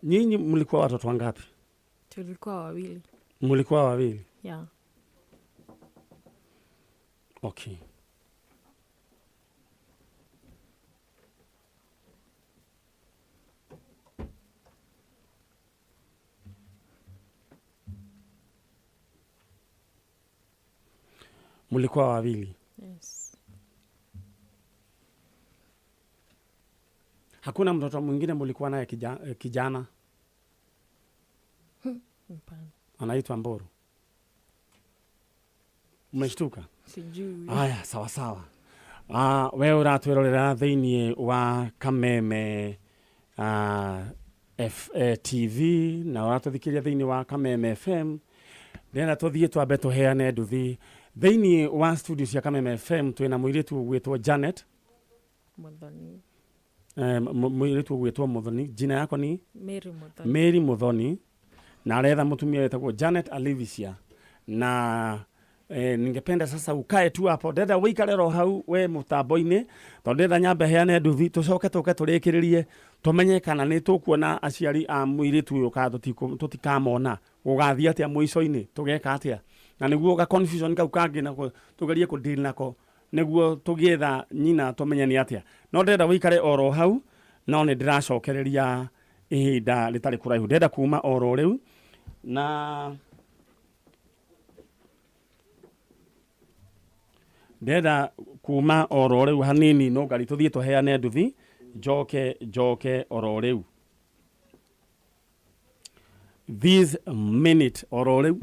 Nyinyi mlikuwa watoto wangapi? Tulikuwa wawili. Mlikuwa wawili? Yeah. Okay. Mlikuwa wawili? Yes. Hakuna mtoto mwingine mlikuwa naye kijana? Hapana. Anaitwa Mburu. Umeshtuka? Sijui. Aya, sawa sawa. We ũratwĩrorera thĩinĩ wa Kameme TV na ũratũthikĩrĩria thĩinĩ wa Kameme FM. Ndĩrenda tũthiĩ twambe tũheane nduthi. Thĩinĩ wa studio cia Kameme FM twĩna mũirĩtu ũgwĩtwo Janet Muthoni. Mũirĩtu ũgwĩtwo Muthoni. Jina yako ni? Mary Muthoni. Mary Muthoni. Na aretha mũtumia wĩtagwo Janet Alivisia. Na ningependa sasa ukae tu hapo, ndenda wikare ro hau we mutambo-inĩ, tondũ ndenda nyambe heane nduthi, tũcoke tũke tũrĩkĩrĩrie tũmenye kana nĩ tũkuona aciari a mũirĩtu ũyũ kana tũtikamona, gũgathiĩ atĩa mũico-inĩ, tũgeka atĩa, na nĩguo ga confusion kau kangĩ nako tũgerie kũ deal nako nĩguo tũgĩetha nyina tũmenye nĩ atĩa. No ndĩrenda wĩikare oro hau, no nĩ ndĩracokereria ihinda rĩtarĩ kũraihu, ndĩrenda kuma oro rĩu na ndĩrenda kuma oro rĩu hanini, no ngari tũthiĩ tũheane nduthi, njoke njoke oro rĩu this minute oro rĩu.